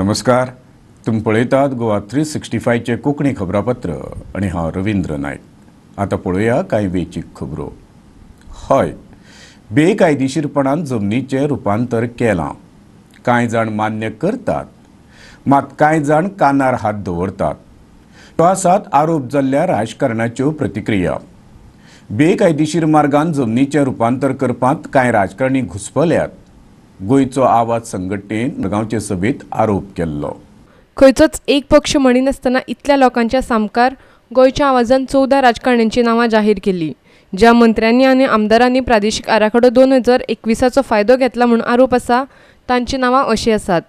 नमस्कार, तुमी पळयतात गोवा 365चें कोंकणी खबरापत्र आनी हांव रविंद्र नायक. आतां पळोवया कांय वेंचीक खबरो. हय, बेकायदेशीरपणान जमनीचें रुपांतर केलां. कांय जाण मान्य करतात, मात कांय जाण कानार हात दवरतात. तो आसात आरोप जाल्ल्या राजकारणाच्यो प्रतिक्रिया. बेकायदेशीर मार्गान जमनीचें रुपांतर करपांत कांय राजकारणी घुसपल्यात. गोंयचो आवाज संघटनेन मडगांवचे सभेंत आरोप केल्लो. खंयचोच एक पक्ष म्हणिनासतना इतल्या लोकांच्या सामकार गोंयच्या आवाजान 14 राजकारण्यांची नांवां जाहीर केली. ज्या मंत्र्यांनी आनी आमदारांनी प्रादेशीक आराखडो 2021चो फायदो घेतला म्हूण आरोप आसा तांची नांवां अशीं आसात: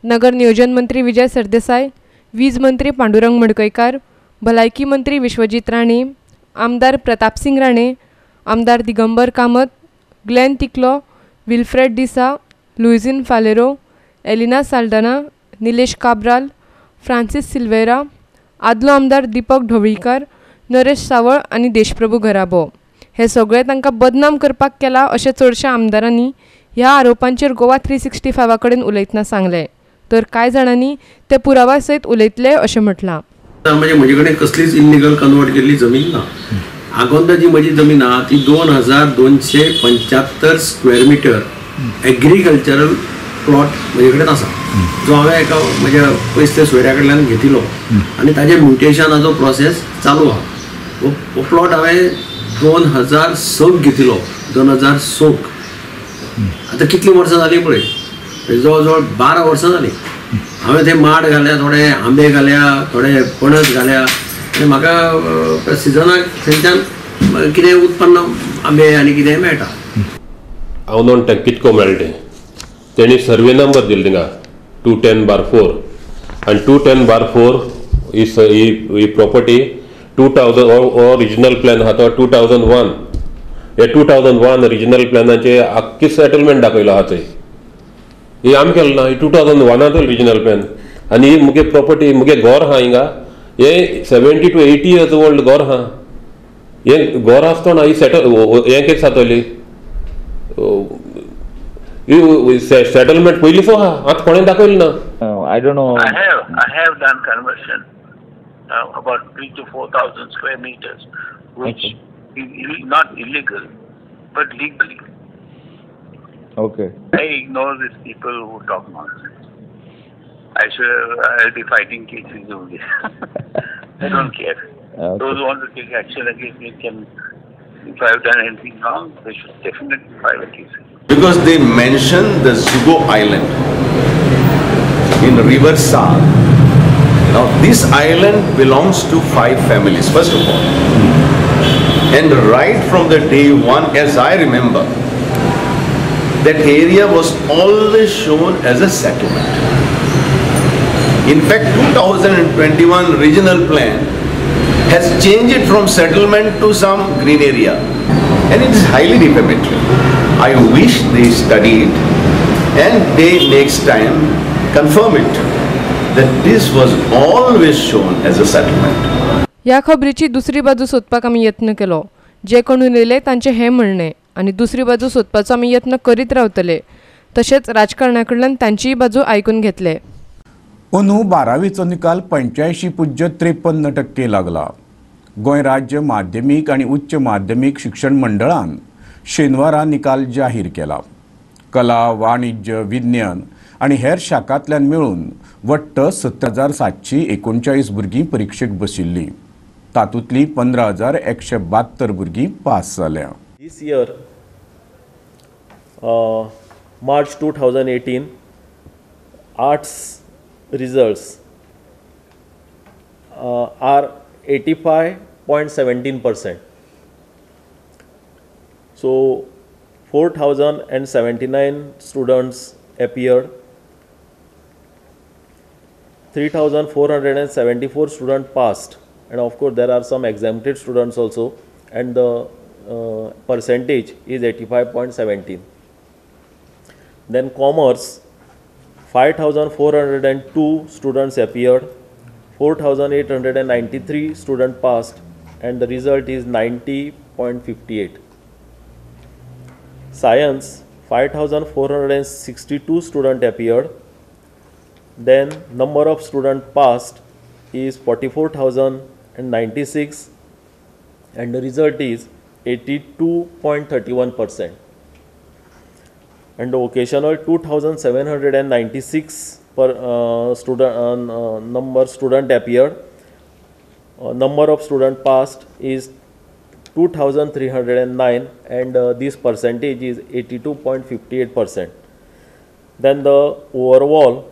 नगर नियोजन मंत्री विजय सरदेसाय, वीज मंत्री पांडुरंग मडकयकार, भलायकी मंत्री विश्वजीत राणे, आमदार प्रतापसिंग राणे, आमदार दिगंबर कामत, ग्लॅन तिकलो, विल्फ्रेड डिसा, लुइझिन फालेरो, एलिना साल्डाना, निलेश काब्राल, फ्रांसीस सिल्वेरा, आदलो आमदार दीपक ढवळीकार, नरेश सावळ आनी देशप्रभू घराबो. हे सगळे तांकां बदनाम करपाक केला अशें चडश्या आमदारांनी ह्या आरोपांचेर गोवा 365 कडेन उलयतना सांगलें. तर कांय जाणांनी ते पुरावा सयत उलयतले अशें म्हटलां. म्हणजे म्हजे कडेन कसलीच इल्लिगल कन्वर्ट केल्ली जमीन ना. आगोंदा जी म्हजी जमीन आहा ती 2275 स्क्वेअर मिटर एग्रीकल्चरल प्लॉट म्हजे कडेन आसा, जो हांवें एका म्हज्या पयसल्या सोयऱ्या कडल्यान घेतिल्लो आनी ताजे म्युटेशनाचो प्रोसेस चालू आहा. हो प्लॉट हांवें 2006 घेतिल्लो, 2006. आतां कितलीं वर्सां जालीं पळय, जवळ जवळ 12 वर्सां जालीं. हांवें थंय माड घाल्या, थोडे आंबे घाल्या, थोडे पणस घाल्या आनी म्हाका सिजनाक थंयच्यान कितें उत्पन्न आंबे आनी कितें मेळटा. हांव नोन तांकां कितको मेळ्ळें तें. तेणी सर्वे नंबर दिलो थिंगा 210/4 आनी 210/4 ही प्रॉपर्टी 2000 हो रिजनल प्लॅन आहा तो 2001. हे 2001 रिजनल प्लॅनाचे आख्खी सेटलमेंट दाखयलो आहा थंय. ही आमी केलो ना, ही 2001 रिजनल प्लॅन. आनी ही मुगे प्रॉपर्टी, मुगे घर आहा हिंगा, हे 70 to 80 years old घर आहा. हे घर आसतना ही सेटल हें कितें जातली, सेटलमेंट पयलींच आहा, आतां कोणें दाखयलें ना. I don't know. I have done conversion about 3,000 to 4,000 square meters, which is not illegal, but legally. Okay. I ignore these people who talk nonsense. I'll be fighting cases only. I don't care. Okay. Those who want to take action against me can. If I have done anything wrong, they should definitely file a case. Because they mention the Zugo Island in River Sal. Now this island belongs to 5 families, first of all. And right from the day one, as I remember, that area was always shown as a settlement. In fact, 2021 regional plan has changed it from settlement to some green area, and it is highly defamatory. I wish they study it and they next time confirm it that this was always shown as a settlement. ह्या खबरीची दुसरी बाजू सोदपाक आमी यत्न केलो. जे कोण उलयले तांचें हें म्हणणें आनी दुसरी बाजू सोदपाचो आमी यत्न करीत रावतले. तशेंच राजकारणा कडल्यान तांचीय बाजू आयकून घेतले. अंदू 12वीचो निकाल 85.53% लागला. गोंय राज्य माध्यमीक आनी उच्च माध्यमीक शिक्षण मंडळान शेनवारा निकाल जाहीर केला. कला, वाणिज्य, विज्ञान आनी हेर शाखांतल्यान मेळून वट्ट 17,739 भुरगीं परिक्षेक बशिल्लीं. तातूंतलीं 15,172 भुरगीं पास जाल्या. This year, March 2018, arts results are 85.17%. So 4,079 students appeared, 3,474 students passed, and of course there are some exempted students also, and the percentage is 85.17. Then commerce, 5,402 students appeared, 4,893 students passed, and the result is 90.58. Science, 5,462 students appeared, Then number of student passed is 44,096 and the result is 82.31%. And the vocational 2,796 per student number student appeared. Number of student passed is 2,309 and this percentage is 82.58%. Then the overall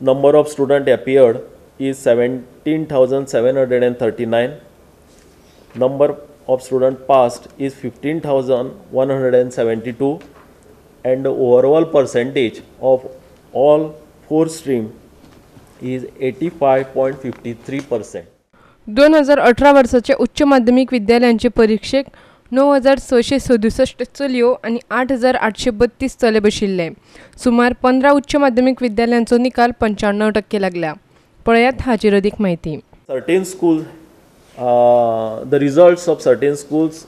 number of student appeared is 17,739. Number of student passed is 15,172 and the overall percentage of all four stream is 85.53%. 2018 वर्साचे उच्च माध्यमीक विद्यालयांचे परिक्षेक 9,667 चलयो आनी 8,832 चले बशिल्ले. सुमार 15 उच्च माध्यमीक विद्यालयांचो निकाल 95% लागला. पळयात हाचेर अदीक म्हायती. Certain schools, the results of certain schools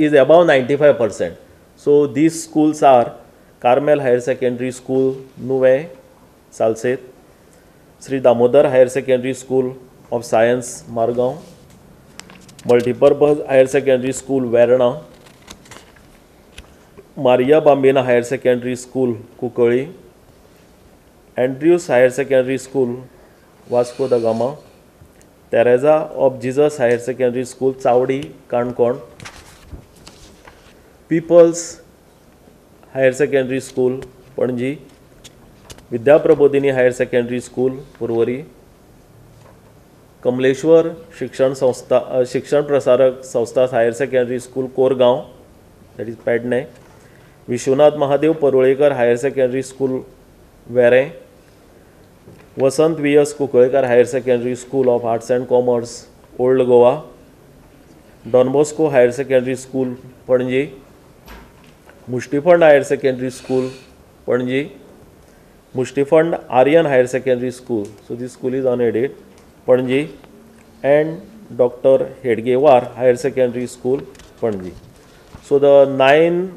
is above 95%. So these schools are Carmel Higher Secondary School, Nuvem, Salcete, Shri Damodar Higher Secondary School of Science, Margao, Multipurpose Higher Secondary School, Verna, Maria Bambina Higher Secondary School, Cuncolim, Andrews Higher Secondary School, Vasco da Gama, Teresa of Jesus Higher Secondary School, Chawdi, Canacona, People's Higher Secondary School, Panaji, Vidya Prabodhini Higher Secondary School, Porvorim, Kamleshwar Shikshan Sanstha Shikshan Prasarak Sanstha Higher Secondary School, Korgaon, that is Pedne, Vishwanath Mahadev Parulekar Higher Secondary School, Verem, Vasant V S Kunkolienkar Higher Secondary School of Arts and Commerce, Old Goa, Don Bosco Higher Secondary School, Panaji, Mushtifund Higher Secondary School, Panaji, Mushtifund Aryan Higher Secondary School, so this school is unaided, Panaji, and Dr. Hedgewar Higher Secondary School, Panaji. So the 9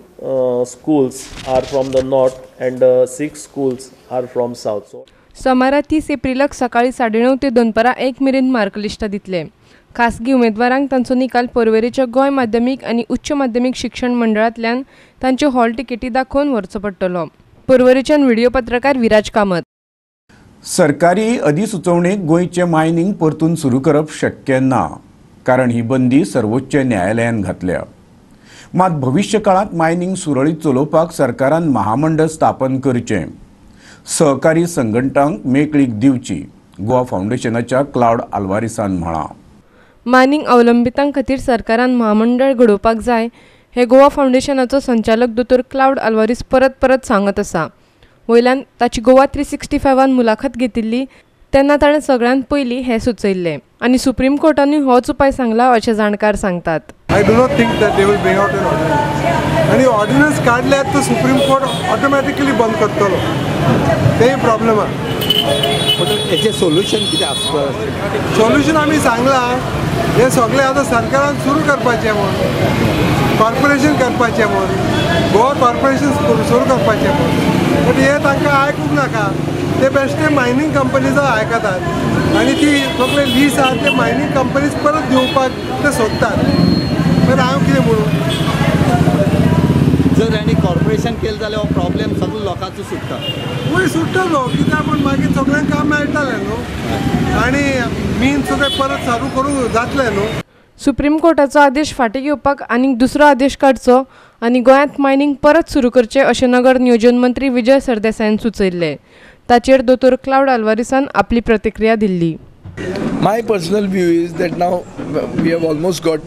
schools are from the north and 6 schools are from south. So सोमारा 30 एप्रिलाक सकाळी 9:30 ते दनपरां 1 मेरेन mark लिस्टां दितले. खासगी उमेदवारांक तांचो निकाल पर्वरेच्या गोंय माध्यमीक आनी उच्च माध्यमीक शिक्षण मंडळांतल्यान तांच्यो हॉल तिकेटी दाखोवन व्हरचो पडटलो. पर्वरेच्यान व्हिडिओ पत्रकार विराज कामत. सरकारी अधिसुचोवणेक गोंयचें मायनिंग परतून सुरू करप शक्य ना, कारण ही बंदी सर्वोच्च न्यायालयान घातल्या. मात भविश्य काळांत मायनिंग सुरळीत चलोवपाक सरकारान महामंडळ स्थापन करचें, सहकारी संघटनांक मेकळीक दिवची, गोवा फावंडेशनाच्या क्लावड आल्वारिसान म्हळां. मायनिंग अवलंबितां खातीर सरकारान महामंडळ घडोवपाक जाय हे गोवा फावंडेशनाचो संचालक दोतोर क्लावड आल्वारीस परत परत सांगत आसा. वयल्यान ताची गोवा 365 मुलाखत घेतिल्ली तेन्ना ताणें सगळ्यांत पयलीं हें सुचयल्लें आनी सुप्रीम कोर्टानूय होच उपाय सांगला अशें जाणकार सांगतात. I do not think that they will bring out an ordinance. आनी ऑर्डिनन्स काडल्यार तो सुप्रीम कोर्ट ऑटोमॅटिकली बंद करतलो, तेय प्रॉब्लम आहा. हेचें सोल्युशन कितें आसता? सोल्युशन आमी सांगलां, हें सगळें आतां सरकारान सुरू करपाचें म्हूण, कॉर्पोरेशन करपाचें म्हूण, गोवा कॉर्पोरेशन सुरू करपाचें म्हूण, बट हें तांकां आयकूंक नाका. ते बेश्टे मायनींग कंपनीचो आयकतात आनी ती सगळे लीज आहा ते मायनींग कंपनीज परत दिवपाक ते सोदतात. बट हांव कितें म्हणूं, जर आनी कॉर्पोरेशन केलें जाल्यार हो प्रॉब्लेम सगळो लोकांचो सुट्टा. वयर सुट्टलो कित्याक, पूण मागीर सगळ्यांक काम मेळटलें न्हू आनी मीन सगळें परत चालू करूंक जातलें न्हू. सुप्रीम कोर्टाचो आदेश फाटीं घेवपाक आनीक दुसरो आदेश काडचो आनी गोंयांत मायनिंग परत सुरू करचें अशें नगर नियोजन मंत्री विजय सरदेसायान सुचयल्लें. ताचेर दोतोर क्लावड आल्वारिसान आपली प्रतिक्रिया दिल्ली. My personal view is that now we have almost got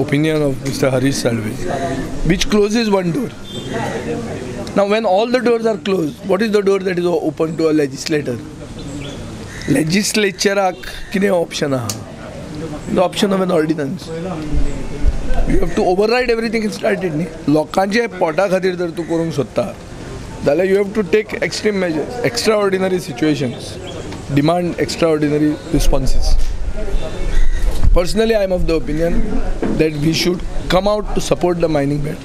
opinion of Mr. Harish Salve, which closes one door. Now when all the doors are closed, what is the door that is open to a legislator? Legislature कितें option आहा? The option of an ordinance. You have to override everything and start it न्ही. लोकांचे पोटा खातीर जर तूं करूंक सोदता जाल्यार you have to take extreme measures. Extraordinary situations demand extraordinary responses. Personally, I am of the opinion that we should come out to support the mining belt,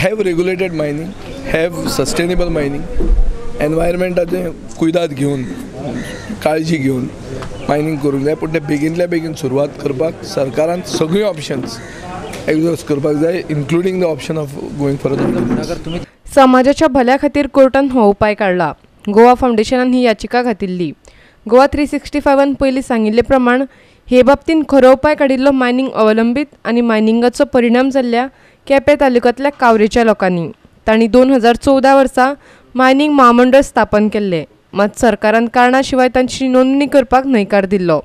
have regulated mining, have sustainable mining, एनवायरमेंटाचें कुयदाद घेवन, काळजी घेवन mining करूंक जाय. पूण तें बेगीनल्या बेगीन सुरवात करपाक सरकारान सगळीं ऑप्शन्स एक्झॉस्ट करपाक जाय, including the option of going for. समाजाच्या भल्या खातीर कोर्टान हो उपाय काडला. गोवा फावंडेशनान ही याचिका घातिल्ली. गोवा 365 पयलीं सांगिल्ले प्रमाण हे बाबतींत खरो उपाय काडिल्लो मायनींग अवलंबीत आनी मायनिंगाचो परिणाम जाल्ल्या केपें तालुक्यांतल्या कावरेच्या लोकांनी. तांणी 2014 वर्सा मायनींग म्हामंडळ स्थापन केल्लें. मात सरकारान कारणा शिवाय तांची नोंदणी करपाक न्हयकार दिल्लो.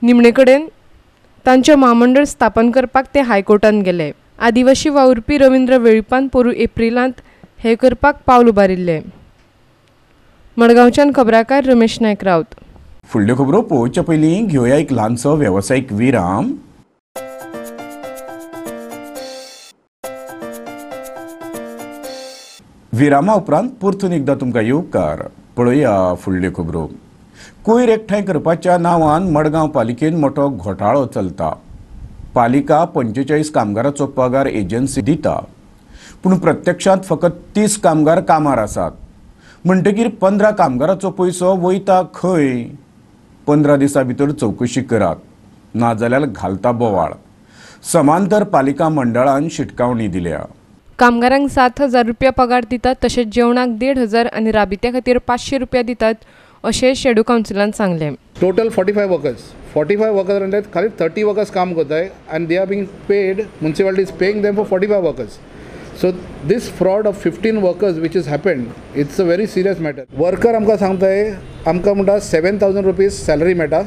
निमणे कडेन तांचें म्हामंडळ स्थापन करपाक ते हायकोर्टान गेले. आदिवासी वावुरपी रवींद्र वेळीपान पोरूं एप्रिलांत हें करपाक पावल उबारिल्लें. मडगांवच्यान खबराकार रमेश नायक रावत. फुडल्यो खबरो पळोवचे पयलीं घेवया एक ल्हानसो वेवसायीक विराम. विरामा उपरांत परतून एकदां तुमकां येवकार. पळोवया फुडल्यो खबरो. कोयर एकठांय करपाच्या नांवान मडगांव पालिकेन मोठो घोटाळो चलता. पालिका 45 कामगाराचो पगार एजन्सी दिता, पूण प्रत्यक्षांत फकत 30 कामगार कामार आसात. म्हणटकीर 15 कामगाराचो पयसो वयता खंय? 15 दिसां भितर चवकशी करात, नाजाल्यार घालता बोवाळ. समांतर पालिका मंडळान शिटकावणी दिल्या. कामगारांक 7,000 रुपया पगार दितात, तशेंच जेवणाक 1,500 आनी राबित्या खातीर 500 रुपया दितात अशें शेडू कावन्सिलान सांगलें. टोटल 45 वर्कर्स, 45 वर्कर्स म्हणजे खाली 30 वर्कर्स काम करताय and they are being paid, municipality is paying them for 45 workers. So this fraud of 15 workers which is happened, it's a very serious matter. Worker आमकां सांगताय, आमकां म्हणटा 7,000 रुपीज सॅलरी मेळटा,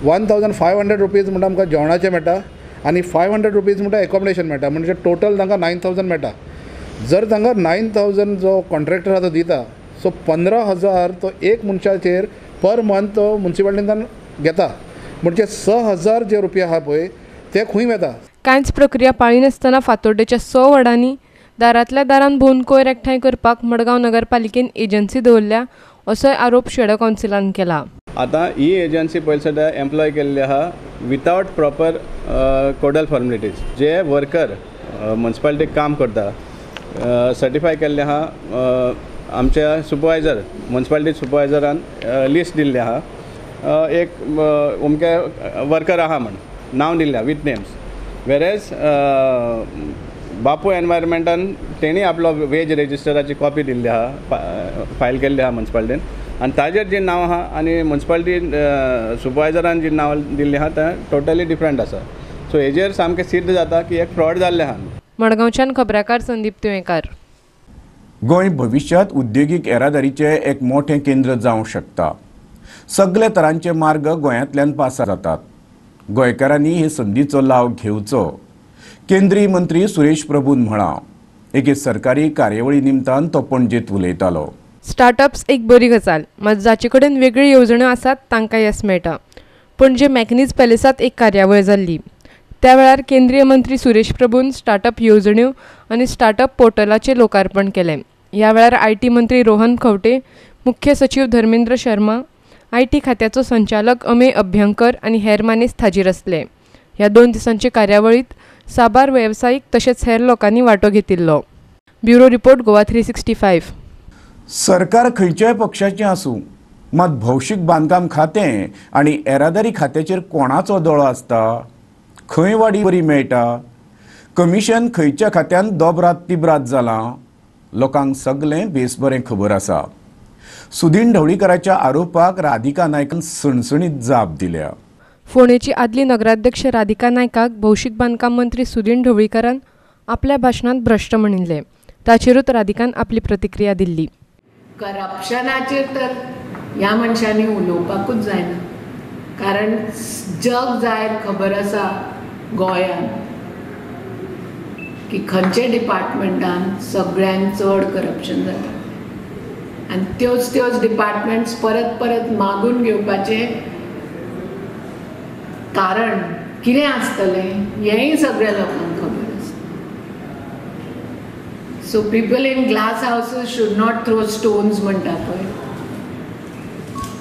1,500 rupees म्हणटा आमकां जेवणाचें मेळटा आनी 500 रुपीज म्हणटा एकोमोडेशन मेळटा, म्हणजे टोटल तांकां 9,000 मेळटा. जर तांकां 9,000 जो कॉन्ट्रॅक्टर आसा तो दिता, सो 15,000 तो एक मनशाचेर पर मंथ तो मुन्सिपालिटींतल्यान घेता, म्हणजे 6,000 जे रुपया आहा पळय ते खंय वता. कांयच प्रक्रिया पाळिनासतना फातोड्डेच्या 100 वडांनी दारांतल्या दारान भोंवन कोयर एकठांय करपाक मडगांव नगरपालिकेन एजन्सी दवरल्या असोय आरोप शेडो कावन्सिलान केला. आतां ही एजन्सी पयलीं सद्या एम्प्लॉय केल्ली आहा विदावट प्रॉपर कोडल फॉर्मेलिटीज. जे वर्कर मुन्सिपालिटीक काम करता सर्टिफाय केल्ले आहा, आमच्या सुपरवायजर मुन्सिपालिटी सुपरवायजरान लिस्ट दिल्ली आहा, एक अमके वर्कर आहा म्हण नांव दिल्लें विथ नेम्स. वेरेज बापू एनवायरमेंटान तेणी आपलो वेज रेजिस्टराची कॉपी दिल्ली आहा, फायल केल्ली आहा मुन्सिपालिटीन, आनी ताजेर जी नांव आहा आनी मुन्सिपालिटी सुपरवायजरान जी नांव दिल्ली आहा तें टोटली डिफरंट आसा. सो हेजेर सामकें सिद्ध जाता की एक फ्रॉड जाल्लें आहा. मडगांवच्यान खबराकार संदीप तुयेंकार. गोंय भविश्यांत उद्देगीक येरादारीचें एक मोठें केंद्र जावंक शकता. सगळे तरांचे मार्ग गोंयांतल्यान पासार जातात. गोंयकारांनी हे संदीचो लाव घेवचो, केंद्रीय मंत्री सुरेश प्रभून म्हळां. एके सरकारी कार्यावळी निमतान तो पणजेंत उलयतालो. स्टार्टअप्स एक बरी गजाल, मात जाचे कडेन वेगळ्यो येवजण्यो आसात तांकां येस मेळटा. पणजे मॅकनीज पॅलेसांत एक कार्यावळ जाल्ली. त्या वेळार केंद्रीय मंत्री सुरेश प्रभून स्टार्टअप येवजण्यो आनी स्टार्टअप पोर्टलाचें लोकार्पण केलें. ह्या वेळार IT मंत्री रोहन खंवटे, मुख्य सचीव धर्मेंद्र शर्मा, IT खात्याचो संचालक अमेय अभ्यंकर आनी हेर मानेस्त हाजीर आसले. ह्या 2 दिसांचे कार्यावळींत साबार वेवसायीक तशेंच हेर लोकांनी वांटो घेतिल्लो. Bureau report, Goa 365. सरकार खंयच्याय पक्षाचें आसूं, मात भौशीक बांदकाम खातें आनी येरादारी खात्याचेर कोणाचो दोळो आसता? खंय वाडी बरी मेळटा? कमिशन खंयच्या खात्यान दोबरात तिबरात जालां? लोकांक सगळें बेस बरें खबर आसा. सुदीन ढवळीकराच्या आरोपाक राधिका नायकान सणसणीत जाप दिल्या. फोंडेची आदली नगराध्यक्ष राधिका नायकाक भौशीक बांदकाम मंत्री सुदीन ढवळीकरान आपल्या भाशणांत भ्रश्ट म्हणिल्लें. ताचेरूच राधिकान आपली प्रतिक्रिया दिल्ली. करप्शनाचेर तर ह्या मनशांनी उलोवपाकूच जायना, कारण जग जाहीर खबर आसा गोंयांत की खंयचे डिपार्टमेंटान सगळ्यांत चड करप्शन जाता आनी त्योच त्योच डिपार्टमेंट्स परत परत मागून घेवपाचें कारण कितें आसतलें हेंय सगळ्या लोकांक खबर आसा. So people in glass houses should not throw stones म्हणटा पळय.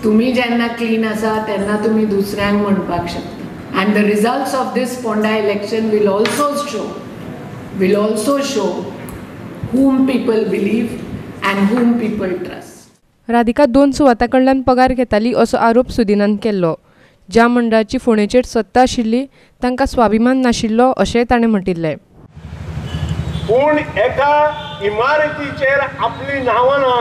तुमी जेन्ना क्लीन आसा तेन्ना तुमी दुसऱ्यांक म्हणपाक शकता. And the results of this Ponda election will also show whom people believe and whom people trust. Radhika 2 सुवातां कडल्यान पगार घेताली असो आरोप सुदिनान केल्लो. ज्या मंडळाची फोंडेचेर सत्ता आशिल्ली तांकां स्वाभिमान नाशिल्लो अशेंय ताणें म्हणिल्लें. पूण एका इमारतीचेर आपली नांवां ना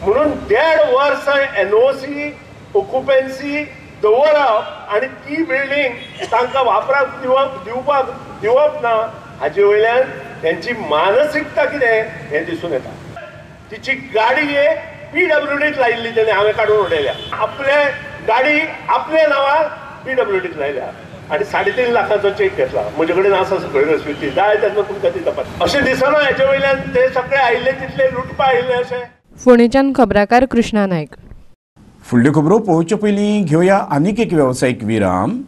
म्हणून 1.5 वर्स एनओसी ऑक्युपन्सी दवरप आनी ती बिल्डींग तांकां वापराक दिवप ना हाजे वयल्यान तेंची मानसिकता कितें हें दिसून येता. तिची गाडी एक पीडब्ल्यूडीत लायिल्ली तेणें हांवें काडून उडयल्या. आपले गाडी आपल्या नांवार पीडब्ल्यूडीत लायल्या आनी 3.5 लाखाचो चेक घेतला. म्हजे कडेन आसा सगळी रस्विती, जाय तेन्ना तुमकां ती तपास. अशें दिसना हेजे वयल्यान ते सगळे आयिल्ले तितले लुटपा आयिल्ले अशें. फोंडेच्यान खबराकार कृष्णा नायक. फुडल्यो खबरो पळोवचे पयलीं घेवया आनीक एक वेवसायीक विराम.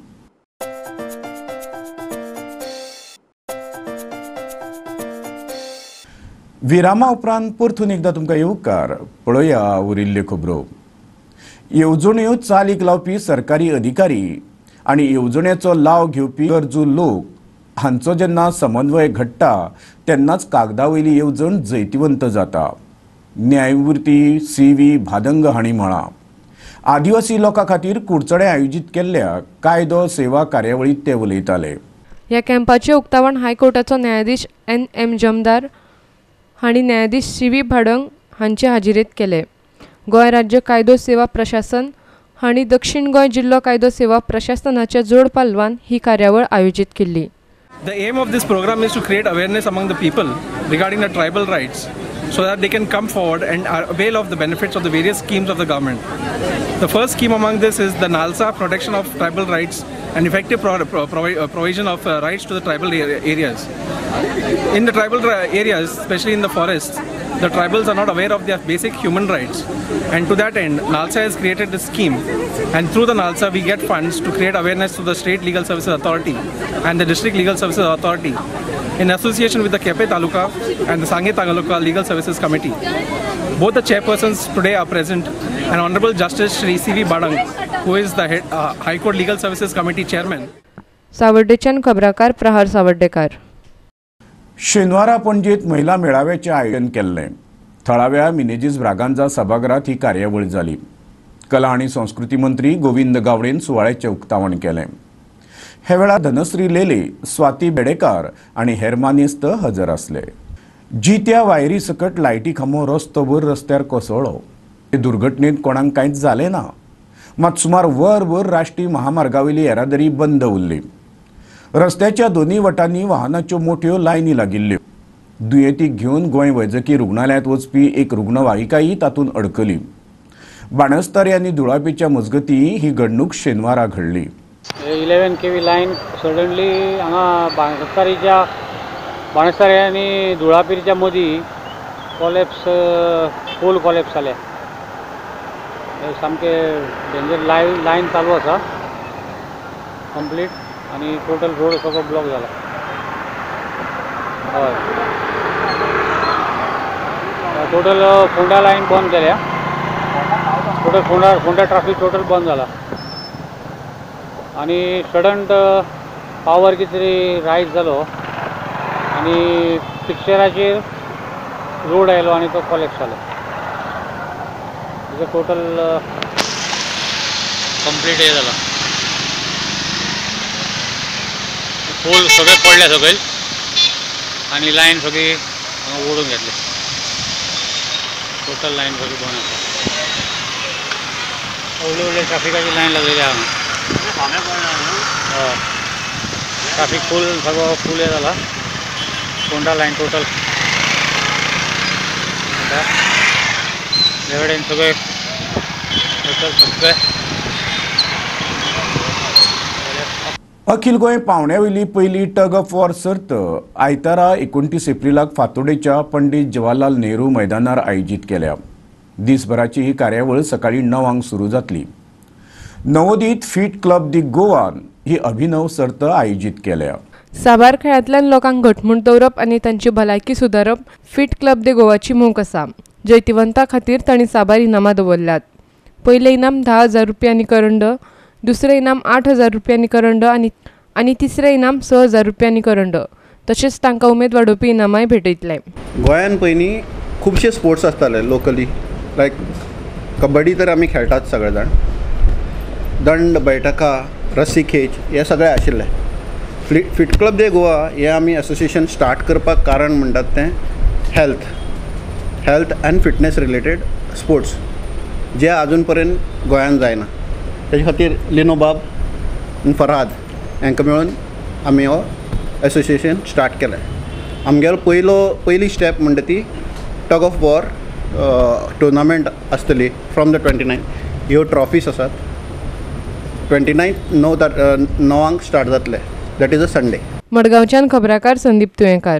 विरामा उपरांत परतून एकदां तुमकां येवकार. पळोवया उरिल्ल्यो खबरो. येवजण्यो चालीक लावपी सरकारी अधिकारी आनी येवजण्याचो लाव घेवपी गरजू लोक हांचो जेन्ना समन्वय घडटा तेन्नाच कागदा वयली येवजण जैतिवंत जाता. न्यायमूर्ती सी.व्ही. भादंग हांणी म्हळां. आदिवासी लोकां खातीर कुडचडें आयोजीत केल्ल्या कायदो सेवा कार्यावळींत ते उलयताले. ह्या कॅम्पाचें उक्तावण हायकोर्टाचो न्यायाधीश एन.एम. जमदार हांणी न्यायाधीश सी.व्ही. भाडंग हांचे हाजिरेंत केलें. गोंय राज्य कायदो सेवा प्रशासन हांणी दक्षिण गोंय जिल्लो कायदो सेवा प्रशासनाच्या जोड पालवान ही कार्यावळ आयोजीत केल्ली. The aim of this program is to create awareness among the people regarding the tribal rights so that they can come forward and avail of the benefits of the various schemes of the government. The first scheme among this is the NALSA, Protection of Tribal Rights and Effective Provision of Rights to the Tribal Areas. In the tribal areas, especially in the forests, the tribals are not aware of their basic human rights, and to that end, NALSA has created this scheme, and through the NALSA we get funds to create awareness to the State Legal Services Authority and the District Legal Services Authority in association with the Kepe Taluka and the Sange Taluka Legal Services Committee. Both the chairpersons today are present, and Honorable Justice Shri C.V. Badang, who is the head, High Court Legal Services Committee chairman. सावर्डेच्यान खबराकार प्रहार सावर्डेकार. शेनवारा पणजेत महिला मेळाव्याचें आयोजन केल्लें. थळाव्या मिनेजीस ब्रागांजा सभाघरांत ही कार्यावळ जाली. कला आनी संस्कृती मंत्री गोविंद गावडेन सुवाळ्याचें उक्तावण केलें. हे वेळार धनश्री लेले, स्वाती बेडेकार आनी हेर मानेस्त हजर आसले. जित्या वायरी सकट लायटी खांबो रस्तोभर रस्त्यार कोसळ्ळो. हे दुर्घटनेत कोणाक कांयच जालें ना, मात सुमार वरभर राष्ट्रीय महामार्गावेली येरादारी बंद उरली. रस्त्याच्या दोन्ही वटांनी वाहनाच्यो मोठ्यो लायनी लागिल्ल्यो. दुयेंतीक घेवन गोंय वैजकी रुग्णालयांत वचपी एक रुग्णवाहिकाय तातूंत अडकली. बाणस्तारी आनी धुळापीच्या मजगती ही घडणूक शेनवारा घडली. 11 kV line suddenly हांगा बाणस्तारी आनी धुळापीरच्या मदीं कॉलेप्स, पोल कॉलेप्स जाले. सामकें डेंजर. लायन चालू आसा कंप्लीट आनी टोटल रोड सगळो ब्लॉक जाला. हय, टोटल फोंडा लायन बंद केल्या. टोटल फोंडा ट्राफीक टोटल बंद जाला. आनी सडन पावर कितें तरी रायज जालो आनी पिक्चराचेर रोड आयलो आनी तो कॉलेप्स जालो. तेजो टोटल कंप्लीट हें जाला. पोल सगळे पडले सकयल आनी लायन सगळी हांगा ओडून घेतली. टोटल लायन सगळी बंद आसा. व्हडली व्हडली ट्राफिकाची लायन लागलेली आहा. हय, ट्राफीक फूल सगळो फूल हें जाला. फोंडा लायन टोटल हे कडेन सगळे टोटल सगळे. अखिल गोंय पावण्यावयली पयली टग ऑफ वॉर सर्त आयतारा 29 एप्रिलाक फातोडेच्या पंडित जवाहरलाल नेहरू मैदानार आयोजीत केल्या. दिसभराची ही कार्यावळ सकाळी 9 सुरू जातली. नवोदित फिट क्लब दी गोवान ही अभिनव सर्त आयोजीत केल्या. साबार खेळांतल्यान लोकांक घटमूट दवरप आनी तांची भलायकी सुदारप फिट क्लब दे गोवाची मोख आसा. जैतिवंता खातीर तांणी साबार इनामां दवरल्यात. पयलें इनाम 10,000 रुपयांनी करंड, दुसरें इनाम 8,000 रुपयांनी करंड आनी तिसरें इनाम 6,000 रुपयांनी करंड. तशेंच तांकां उमेद वाडोवपी इनामांय भेटयतले. गोंयान पयलीं खुबशे स्पोर्ट्स आसताले लोकली, लायक कबड्डी तर आमी खेळटात सगळे जाण, दंड बैठका, रस्सी खेच हे सगळे आशिल्ले. फिट क्लब दे गोवा हे आमी एसोसिएशन स्टार्ट करपाक कारण म्हणटात तें health health and fitness related sports जे आजून पर्यंत गोंयान जायना. तेजे खातीर लिनो बाब आनी फरहाद हांकां मेळून आमी हो एसोसिएशन स्टार्ट केलें. आमगेलो पयली स्टेप म्हणटा ती टग ऑफ वॉर टुर्नामेंट आसतली फ्रॉम the 29. ह्यो ट्रॉफीज आसात 29 9 स्टार्ट जातले, that is a Sunday. मडगांवच्यान खबराकार संदीप तुयेंकार.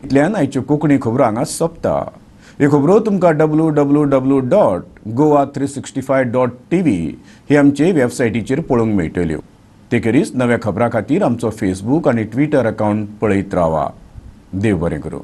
इतल्यान आयच्यो कोंकणी खबरो हांगा सोंपता. ह्यो खबरो तुमकां www.goa365.tv ही आमचे वेबसायटीचेर पळोवंक मेळटल्यो. ते खेरीज नव्या खबरां खातीर आमचो फेसबूक आनी ट्विटर अकावंट पळयत रावा. देव बरें करूं.